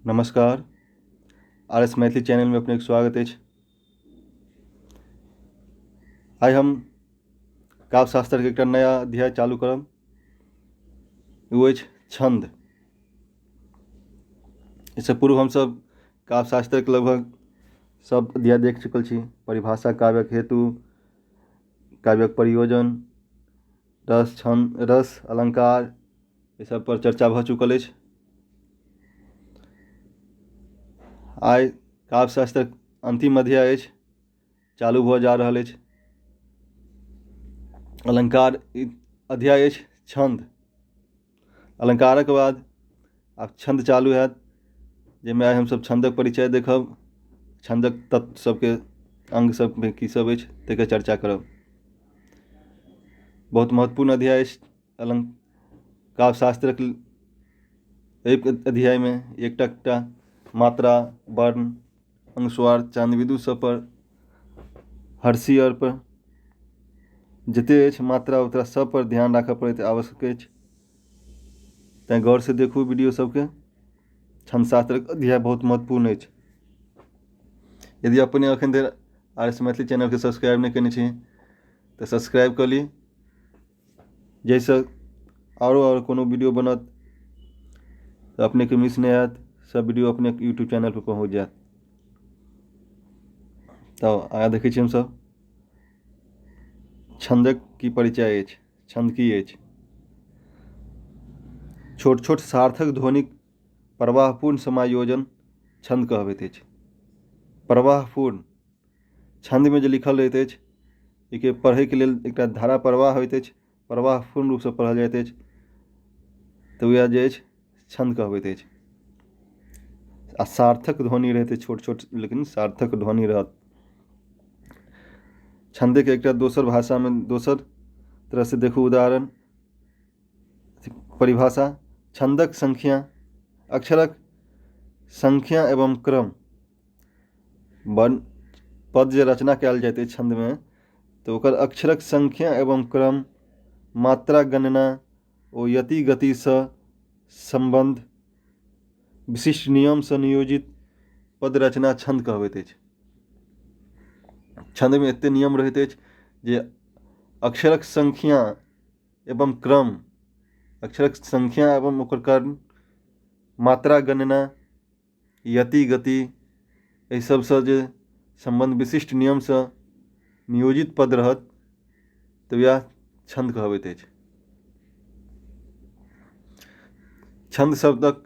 नमस्कार, R S Maithili चैनलमे अपनेके स्वागत अछि। आइ हम काव्यशास्त्रके एकटा नया अध्याय चालू करब, ओ अछि छन्द। एहिसँ पूर्व हमसभ काव्यशास्त्रके लगभग सभ अध्याय देख चुकल छी। परिभाषा, काव्यक हेतु, काव्यक प्रयोजन, रस, छन्द, रस, अलङ्कार, एहि सभपर चर्चा भऽ चुकल अछि। आइ काव्यशास्त्रक अन्तिम अध्याय अछि, चालू भऽ जा रहल अछि। अलङ्कार अध्याय अछि छन्द। अलङ्कारक बाद आब छन्द चालू हैत, जाहिमे आइ हमसभ छन्दक परिचय देखब, छन्दक तत्व सभके अङ्ग सभमे की सभ अछि ताहिके चर्चा करब। बहुत महत्वपूर्ण अध्याय अछि काव्यशास्त्रक। एहि अध्यायमे एकटा एकटा मात्रा, वर्ण, अनुस्वार, चन्द्रबिन्दु सभपर, हरसी आरपर जतेक अछि मात्रा उत्रा सभपर ध्यान राखय पड़ैत आवश्यक अछि। तैँ गौरसँ देखू वीडियो सभके। छन्दशास्त्रक अध्याय बहुत महत्वपूर्ण अछि। यदि अपने एखन धरि आर एस मैथिली चैनलके सब्सक्राइब नहि कयने छी तऽ सब्सक्राइब कऽ ली, जाहिसँ आओरो आओर कोनो वीडियो बनत तऽ अपनेके मिस नहि हैत, सभ वीडियो अपनेके यूट्यूब चैनलपर पहुँच जायत। तऽ आगाँ देखै छी हमसभ छन्दक की परिचय अछि, छन्द की अछि। छोट छोट सार्थक ध्वनिक प्रवाहपूर्ण समायोजन छन्द कहबैत अछि। प्रवाहपूर्ण छन्दमे जे लिखल रहैत अछि, एहिके पढ़ैके लेल एकटा धारा प्रवाह होइत अछि, प्रवाहपूर्ण रूपसँ पढ़ल जाइत अछि, तऽ उएह जे अछि छन्द कहबैत अछि। आ सार्थक ध्वनि रहैत अछि, छोट छोट लेकिन सार्थक ध्वनि रहत। छन्दके एकटा दोसर भाषामे दोसर तरहसँ देखू उदाहरण परिभाषा। छन्दक संख्या अक्षरक संख्या एवं क्रम। वर्ण पद जे रचना कयल जाइत अछि छन्दमे, तऽ ओकर अक्षरक संख्या एवं क्रम, मात्रा गणना ओ यति गतिसँ सम्बन्ध विशिष्ट नियमसँ नियोजित पद रचना छन्द कहबैत अछि। छन्दमे एतेक नियम रहैत अछि जे अक्षरक संख्या एवं क्रम, अक्षरक संख्या एवं ओकर क्रम, मात्रा गणना, यति गति, एहि सभसँ जे सम्बन्ध विशिष्ट नियमसँ नियोजित पद रहत तऽ वएह छन्द कहबैत अछि। छन्द शब्दक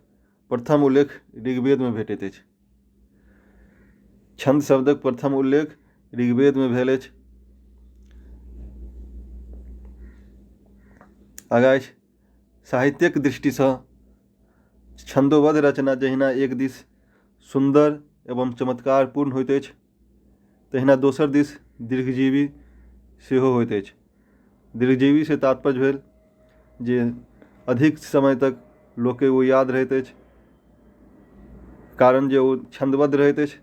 प्रथम उल्लेख ऋग्वेदमे भेटैत अछि। छन्द शब्दक प्रथम उल्लेख ऋग्वेदमे भेल अछि। आगाँ अछि साहित्यक दृष्टिसँ छन्दोबद्ध रचना जहिना एक दिस सुन्दर एवं चमत्कारपूर्ण होइत अछि, तहिना दोसर दिस दीर्घजीवी सेहो होइत अछि। दीर्घजीवीसँ तात्पर्य भेल जे अधिक समय तक लोकके ओ याद रहैत अछि, कारण जे ओ छन्दबद्ध रहैत अछि,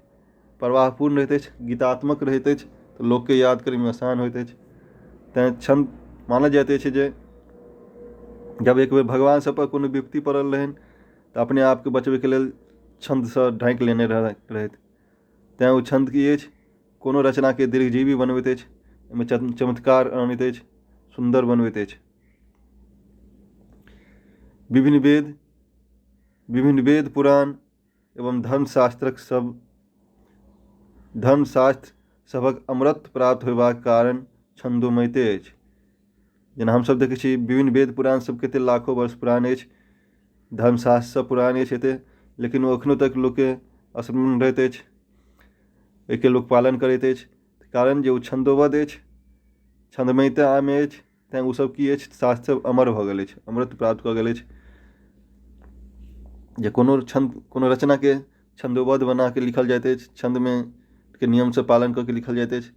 प्रवाहपूर्ण रहैत अछि, गीतात्मक रहैत अछि, तऽ लोकके याद करैमे आसान होइत अछि। तैँ छन्द मानल जाइत अछि जे जब एक बेर भगवान सभपर कोनो विपत्ति पड़ल रहनि तऽ अपने आपके बचबैके लेल छन्दसँ ढाँकि लेने रहथि। तैँ ओ छन्द की अछि, कोनो रचनाके दीर्घजीवी बनबैत अछि, ओहिमे चमत्कार आनैत अछि, सुन्दर बनबैत अछि। विभिन्न वेद, विभिन्न वेद पुराण एवं धर्मशास्त्रक सब धर्मशास्त्र सभक अमरत्व प्राप्त होयबाक कारण छन्दोमयते अछि। जेना हमसभ देखै छी विभिन्न वेद पुराण सब कतेक लाखो वर्ष पुरान अछि, धर्मशास्त्र सब पुरान अछि एतेक, लेकिन ओ एखनो तक लोकके स्मरण रहैत अछि, एहिके लोक पालन करैत अछि, कारण जे ओ छन्दोबद्ध अछि, छन्दमयतामे अछि। तैँ ओसभ की अछि, शास्त्र सब अमर भऽ गेल अछि, अमरत्व प्राप्त कऽ गेल अछि। जे कोनो छन्द कोनो रचनाके छन्दोबद्ध बना कऽ लिखल जाइत अछि, छन्दमे के नियमसँ पालन कऽ के लिखल जाइत अछि,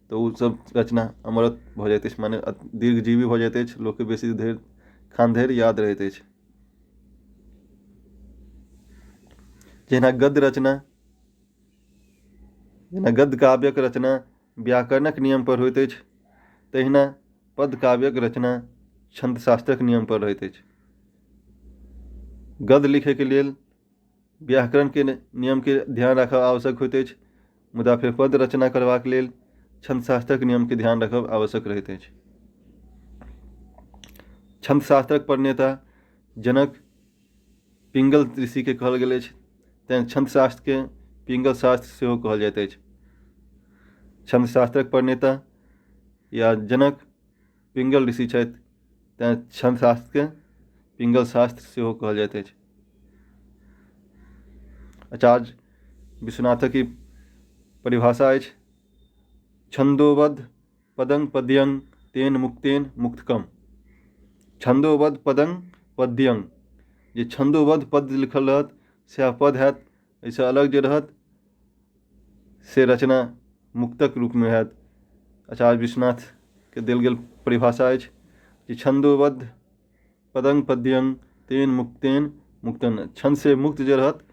तऽ ओसभ रचना अमर भऽ जाइत अछि, मने दीर्घजीवी भऽ जाइत अछि, लोकके बेसी धरि खान धरि याद रहैत अछि। जहिना गद्य रचना, जेना गद्य काव्यक रचना व्याकरणक नियमपर होइत अछि, तहिना पद्य काव्यक रचना छन्दशास्त्रक नियमपर रहैत अछि। गद्य लिखैके लेल व्याकरणके नियमके ध्यान राखब आवश्यक होइत अछि, मुदा फेर पद रचना करबाक लेल छन्दशास्त्रक नियमके ध्यान राखब आवश्यक रहैत अछि। छन्दशास्त्रक प्रणेता जनक पिङ्गल ऋषिके कहल गेल अछि, तैँ छन्दशास्त्रके पिङ्गल शास्त्र सेहो कहल जाइत अछि। छन्दशास्त्रक प्रणेता या जनक पिङ्गल ऋषि छथि, तैँ छन्दशास्त्रके पिङ्गल शास्त्र सेहो कहल जाइत अछि। आचार्य विश्वनाथक ई परिभाषा अछि, छन्दोबद्ध पदं पद्यं तेन मुक्तेन मुक्तकम। छन्दोबद्ध पदं पद्यं, जे छन्दोबद्ध पद लिखल रहत सएह पद हैत, एहिसँ अलग जे रहत से रचना मुक्तक रूपमे हैत। आचार्य विश्वनाथके देल गेल परिभाषा अछि जे छन्दोबद्ध पदं पद्यं तेन मुक्तेन मुक्तन, छन्दसँ मुक्त जे रहत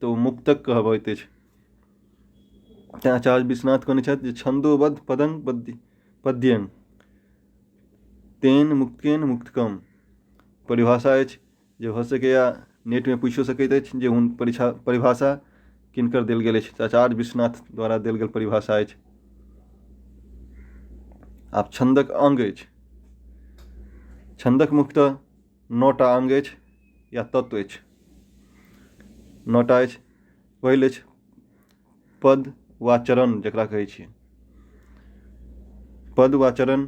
तऽ ओ मुक्तक कहबैत अछि। तैँ आचार्य विश्वनाथ कहने छथि जे छन्दोबद्ध पदं पद्यं तेन मुक्तेन मुक्तकम। परिभाषा अछि जे भऽ सकैए नेटमे पूछियो सकैत अछि जे हुन परीक्षा परिभाषा किनकर देल गेल अछि, तऽ आचार्य विश्वनाथ द्वारा देल गेल परिभाषा अछि। आब छन्दक अङ्ग अछि। छन्दक मुख्यतः 9टा अङ्ग अछि या तत्व अछि, 9टा अछि। पहिल अछि पद वा चरण, जकरा कहै छियै पद वा चरण,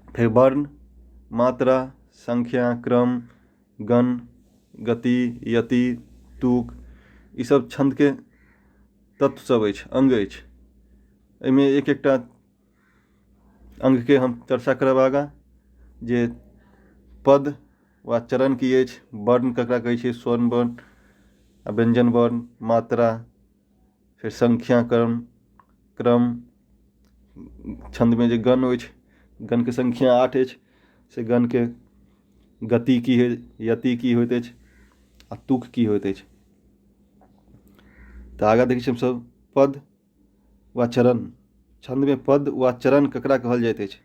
फेर वर्ण, मात्रा, संख्या, क्रम, गण, गति, यति, तुक, ईसभ छन्दके तत्वसभ अछि, अङ्ग अछि। एहिमे एक एकटा अङ्गके हम चर्चा करब आगाँ, जे पद वा चरण की अछि, वर्ण ककरा कहै छियै, स्वर्ण वर्ण आ व्यञ्जन वर्ण, मात्रा, फेर संख्या, क्रम, क्रम छन्दमे जे गण अछि, गणके संख्या 8 अछि, से गणके गति की होइ, यति की होइत अछि आ तुक की होइत अछि। तऽ आगाँ देखै छियै हमसभ पद वा चरण। छन्दमे पद वा चरण ककरा कहल जाइत अछि?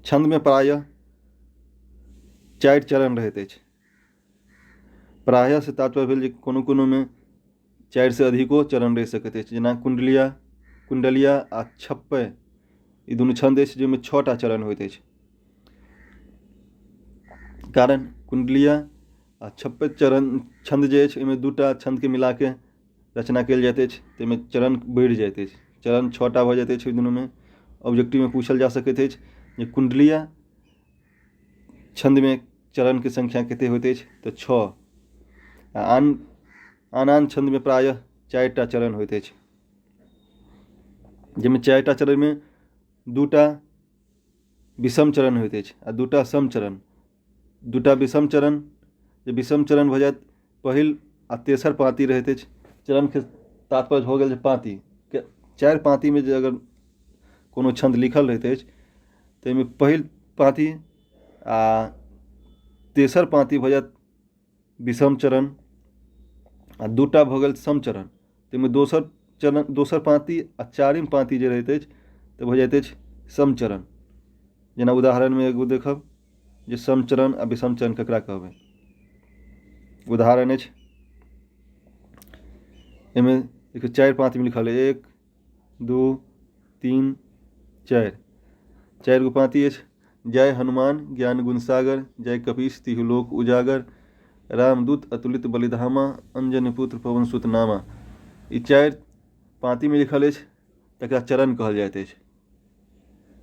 छन्दमे प्रायः 4 चरण रहैत अछि। प्रायः से तात्पर्य भेल जे कोनो कोनोमे 4 अधिको चरण रहि सकैत अछि, जेना कुण्डलिया, कुण्डलिया आ छप्पय, ई दुनू छन्द अछि जाहिमे 6टा चरण होइत अछि। कारण कुण्डलिया आ छप्पय चरण छन्द जे अछि ओहिमे 2टा छन्दके मिलाके रचना कयल जाइत अछि, ताहिमे चरण बढ़ि जाइत अछि, चरण 6टा भऽ जाइत अछि ओहि दुनूमे। ऑब्जेक्टिवमे पूछल जा सकैत अछि जे कुण्डलिया छन्दमे चरणके संख्या कतेक होइत अछि, तऽ 6। आ आन आन आन छन्दमे प्रायः 4टा चरण होइत अछि, जाहिमे 4टा चरणमे 2टा विषम चरण होइत अछि आ 2टा सम चरण। 2टा विषम चरण, जे विषम चरण भऽ जायत पहिल आ तेसर पाँति रहैत अछि। चरणके तात्पर्य भऽ गेल जे पाँति 4 पाँतिमे जे अगर कोनो छन्द लिखल रहैत अछि ताहिमे पहिल पाँति आ तेसर पाँति भऽ जायत विषम चरण आ 2टा भऽ गेल सम चरण, ताहिमे दोसर चरण, दोसर पाँति आ चारिम पाँति जे रहैत अछि तऽ भऽ जाइत अछि सम चरण। जेना उदाहरणमे एगो देखब जे सम चरण आ विषम चरण ककरा कहबै। उदाहरण अछि एहिमे देखियौ 4 पाँतिमे लिखल अछि, 1 2 3 4, 4 गो पाँति अछि। जय हनुमान ज्ञान गुण सागर, जय कपीश तिहु लोक उजागर, रामदूत अतुलित बलिधामा, अंजनी पुत्र पवन सुत नामा। ई 4 पाँतिमे लिखल अछि, तकरा चरण कहल जाइत अछि।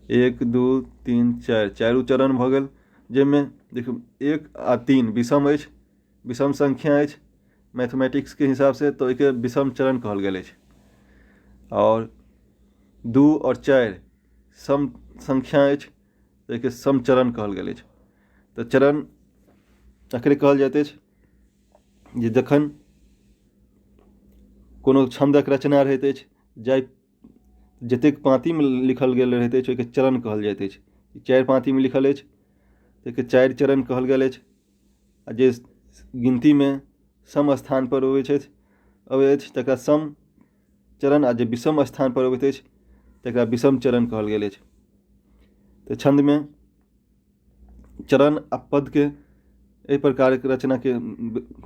1 2 3 4, चारू चरण भऽ गेल, जाहिमे देखियौ 1 आ 3 विषम अछि, विषम संख्या अछि मैथमेटिक्सके हिसाबसँ, तऽ ओहिके विषम चरण कहल गेल अछि। आओर 2 आओर 4 सम संख्या अछि, ताहिके सम चरण कहल गेल अछि। तऽ चरण तकरे कहल जाइत अछि जे जखन कोनो छन्दक रचना रहैत अछि, जाहि जतेक पाँतिमे लिखल गेल रहैत अछि ओहिके चरण कहल जाइत अछि। 4 पाँतिमे लिखल अछि ताहिके 4 चरण कहल गेल अछि। आ जे गिनतीमे सम स्थानपर अबैत छथि अबैत अछि तकरा सम चरण, आ जे विषम स्थानपर अबैत अछि तकरा विषम चरण कहल गेल अछि। तऽ छन्दमे चरण आ पदके एहि प्रकारके रचनाके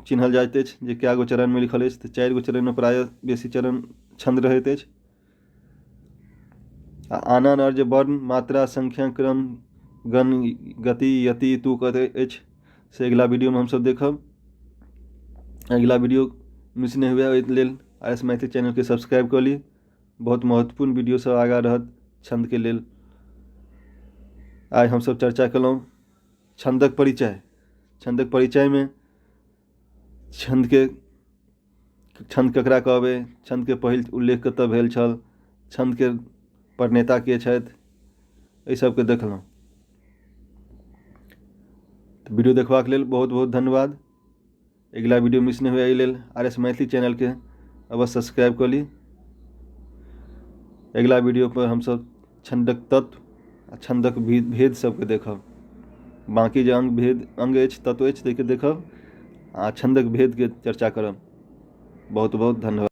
चिन्हल जाइत अछि जे कए गो चरणमे लिखल अछि। तऽ 4 गो चरणमे प्रायः बेसी चरण छन्द रहैत अछि। आ आन आन आओर जे वर्ण, मात्रा, संख्या, क्रम, गण, गति, यति, तुक अछि से अगिला वीडियोमे हमसभ देखब। अगिला वीडियो मिस नहि हुए ओहि लेल आर एस मैथिली चैनलके सब्सक्राइब कऽ ली। बहुत महत्वपूर्ण वीडियो सब आगाँ रहत छन्दके लेल। आइ हमसभ चर्चा केलहुँ छन्दक परिचय। छन्दक परिचयमे छन्दके छन्द ककरा कहबै, छन्दके पहिल उल्लेख कतऽ भेल छल, छन्दके प्रणेता के छथि, एहि सबके देखलहुँ। तऽ वीडियो देखबाक लेल बहुत बहुत धन्यवाद। अगिला वीडियो मिस नहि हुए एहि लेल आर एस मैथिली चैनलके अवश्य सब्सक्राइब कऽ ली। अगिला वीडियो पर हमसभ छन्दक तत्व आ छन्दक भेद सबके देखब। बाँकी जे अङ्ग भेद अङ्ग अछि, तत्व अछि, ताहिके देखब आ छन्दक भेदके चर्चा करब। बहुत बहुत धन्यवाद।